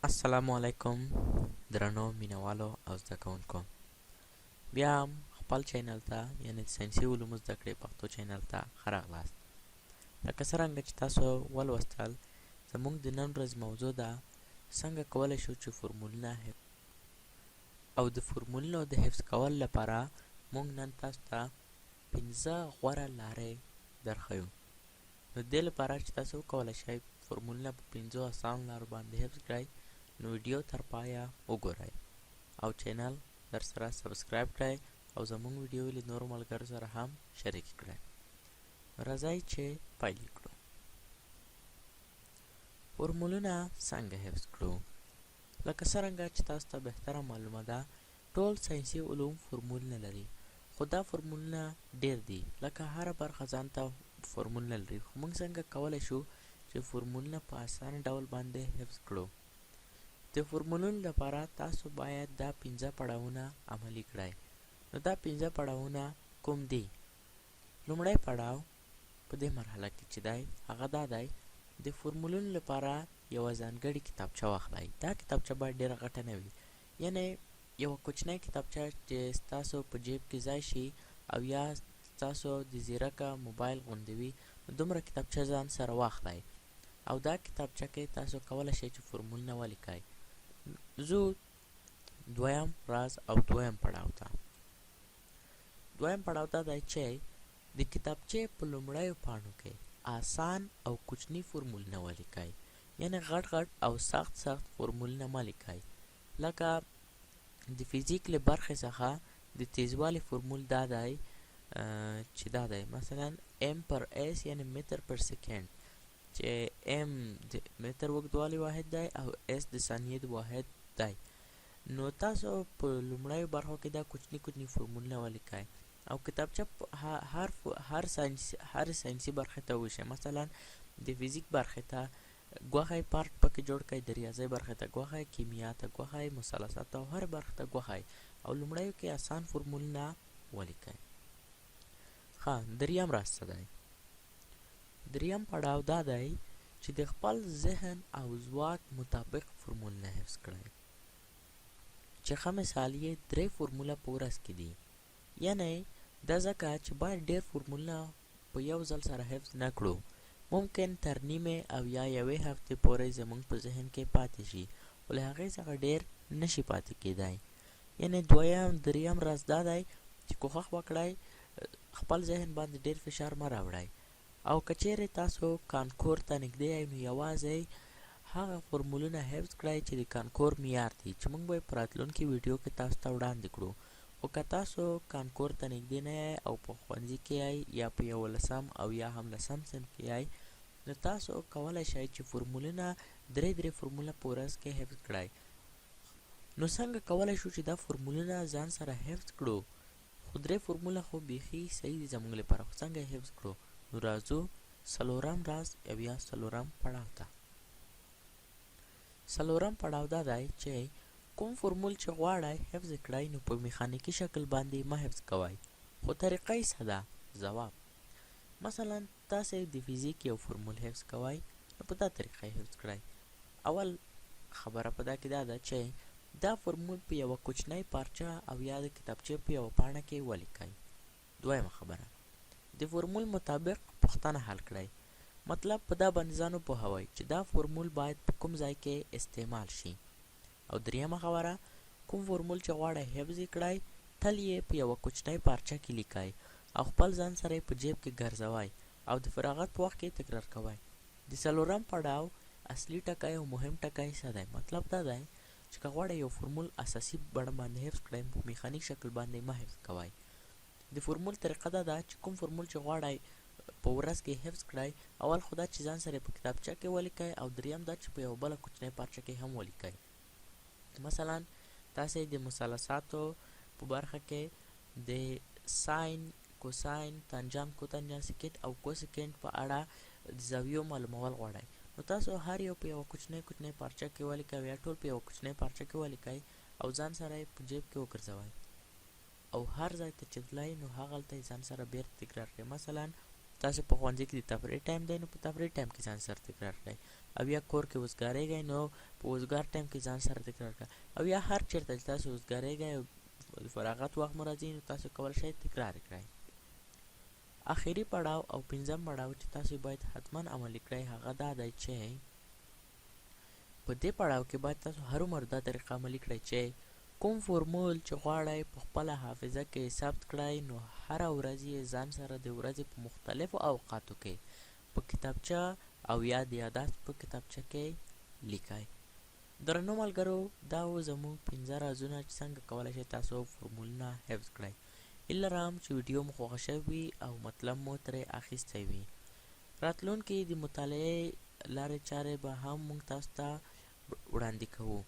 السلام علیکم درنو مینوالو او زده کوونکو، بیا هم خپل چینل ته، یعنی د ساینسي علومو زده کړې پښتو چینل ته ښه راغلاست. لکه څرنګه چې تاسو ولوستل، زموږ د نن ورځې موضوع ده څنګه کولی شو چې فورمولونه او د فورمولونو د حفظ کولو لپاره موږ نن تاسو ته پنځه غوره لارې درښیو. نو دې لپاره چې تاسو وکولای شئ فورمولونه په پنځو اسانو لارو باندې حفظ کړئ، نو ویډیو تر پایه وګورئ او چینل در سره سبسکرایب کړئ او زموږ ویډیو له نورو ملګرو سره هم شریک کړئ. راځئ چې پیل کړو. فورمولونه څنګه حفظ کړو؟ لکه څرنګه چې تاسو ته بهتره معلومه ده، ټول ساینسي علوم فورمولونه لري، خو دا فورمولونه ډېر دي، لکه هره برخه ځان ته فورمولونه لري. خو موږ څنګه کولی شو چې فورمولونه په اسانه ډول باندې حفظ کړو؟ د فورمولونو لپاره تاسو باید دا پنځه پړاوونه عملي کړئ. نو دا پنځه پړاوونه کوم دي؟ لومړی پړاو په دې مرحله کې چې دی هغه دا دی، د فورمولونو لپاره یوه ځانګړې کتابچه واخلئ. دا کتابچه باید ډېره غټه نه وي، یعنی یوه کوچنۍ کتابچه چې ستاسو په جیب کې ځای شي او یا ستاسو د ځیرکه موبایل غوندې وي، نو دومره کتابچه ځان سره واخلئ او دا کتابچه کې تاسو کولی شئ چې فورمولونه ولیکئ. ځو دویم راز او دویم پړاو ته. دویم پړاو دا دی چې د کتابچې په لومړیو پاڼو کې اسان او کوچني فورمولونه ولیکئ، یعنی غټ غټ او سخت سخت فورمولونه مه لیکئ. لکه د فزیک له برخې څخه د تیزوالي فورمول دا دی چې دا دی مثلا m پر s، یعنی متر پر سیکنډ، چې m د متر اوږدوالي واحد دی او s د ثانیې د واحد دی. نو تاسو په لومړیو برخو کې دا کوچني کوچني فورمولونه ولیکئ او کتابچه هر هر ساینس هر ساینسي برخې ته وویشئ. مثلا د فزیک برخې ته غوښی پارټ پکې جوړ کړئ، د ریاضۍ برخې ته غوښی، کیمیا ته غوښی، مثلثات او هر برخې ته غوښی، او لومړیو کې اسان فورمولونه ولیکئ. ښه، دریم راز څه دی؟ دریم پړاو دا دی چې د خپل ذهن او ځواک مطابق فورمولونه حفظ کړئ، چې ښه مثال یې درې فورموله په ورځ کې دي. یعنی دا ځکه چې باید ډېر فورمولونه په یو ځل سره حفظ نه کړو، ممکن تر نیمې او یا یوې هفتې پورې زموږ په ذهن کې پاتې شي، خو له هغې څخه ډېر نه شي پاتې کېدای. یعنی دویم دریم راز دا دی چې کوښښ وکړئ خپل ذهن باندې ډېر فشار مه راوړئ، او که چیرې تاسو کانکور ته نږدې یئ نو یوازې هغه فورمولونه حفظ کړئ چې د کانکور معیار دي، چې موږ به یې په راتلونکي ویډیو کې تاسو ته وړاندې کړو. خو که تاسو کانکور ته نږدې نه یئ او په ښوونځي کې یئ یا په یولسم او یا هم لسم صنف کې یئ، نو تاسو کولی شئ چې فورمولونه درې درې فورموله په ورځ کې حفظ کړئ. نو څنګه کولی شو چې دا فورمولونه ځان سره حفظ کړو؟ خو درې فورموله خو بیخي صحیح دي زموږ لپاره، خو څنګه یې حفظ کړو؟ نو راځو څلورم راز او یا څلورم پړاو ته. څلورم پړاو دا دی چې کوم فورمول چې غواړئ حفظ کړئ نو په میخانیکي شکل باندې مه حفظ کوئ، خو طریقه یې څه ده؟ ځواب، مثلا تاسې د فزیک یو فورمول حفظ کوئ نو په دا طریقه یې حفظ کړئ. اول خبره په دا کې دا ده چې دا فورمول په یوه کوچنۍ پارچه او یا د کتابچې په یوه پاڼه کې ولیکئ. دویمه خبره، د فورمول مطابق پوښتنه حل کړئ. مطلب په دا باندې ځان وپوهوئ چې دا فورمول باید په کوم ځای کې استعمال شي. او دریمه خبره، کوم فورمول چې غواړئ حفظ یې کړئ تل یې په یوه کوچنۍ پارچه کې لیکئ او خپل ځان سره یې په جیب کې ګرځوئ او د فراغت په وخت کې تکرار کوئ. د څلورم پړاو اصلي ټکی او مهم ټکی څه دی؟ مطلب دا دی چې که غواړئ یو فورمول اساسي بڼه باندې حفظ کړئ، په میخانیک شکل باندې مه حفظ کوئ. د فورمول طریقه دا ده چې کوم فورمول چې غواړئ په ورځ کې حفظ کړئ، اول خو دا چې ځان سره په کتابچه کې ولیکئ او دریم دا چې په یوه بله کوچنۍ پارچه کې هم ولیکئ. مثلا تاسې د مثلثاتو په برخه کې د ساین، کوساین، تانجانت، کوتانجانت، سیکینټ او کوسیکینټ په اړه د زاویو معلومول غواړئ، نو تاسو هر یو په یوه کوچنۍ کوچنۍ پارچه کې ولیکئ او یا ټول په یوه کوچنۍ پارچه کې ولیکئ او ځان سره یې په جیب کې وګرځوئ او هر ځای ته چې تلئ نو هغلته یې ځان سره بیرته تکرار کړئ. مثلا تاسو په ښوونځي کې د تفریح ټایم دی نو په تفریح ټایم کې ځان سره تکرار کړئ، او یا کور کې وزګارېږئ نو په په وزګار ټایم کې ځان سره تکرار کړئ او یا هر چېرته چې تاسو وزګارېږئ او د فراغت وخت مو راځي، نو تاسو کولی شئ تکرار کړئ. اخري پړاو او پنځم پړاو چې تاسو باید حتما عملي کړئ هغه دا دی چې په دې پړاو کې باید تاسو هرومرو دا طریقه عملي کړئ چې کوم فورمول چې غواړئ په خپله حافظه کې ثبت کړئ، نو هره ورځ یې ځان سره د ورځې په مختلفو اوقاتو کې په کتابچه او یا د یاداښت په کتابچه کې لیکئ. درنو ملګرو، دا و زموږ پنځه رازونه چې څنګه کولی شئ تاسو فورمولونه حفظ کړئ. هیله لرم چې ویډیو مو خوښه شوې وي او مطلب مو ترې اخیستی وي. راتلونکي د مطالعې لارې چارې به هم موږ تاسو ته وړاندې کوو.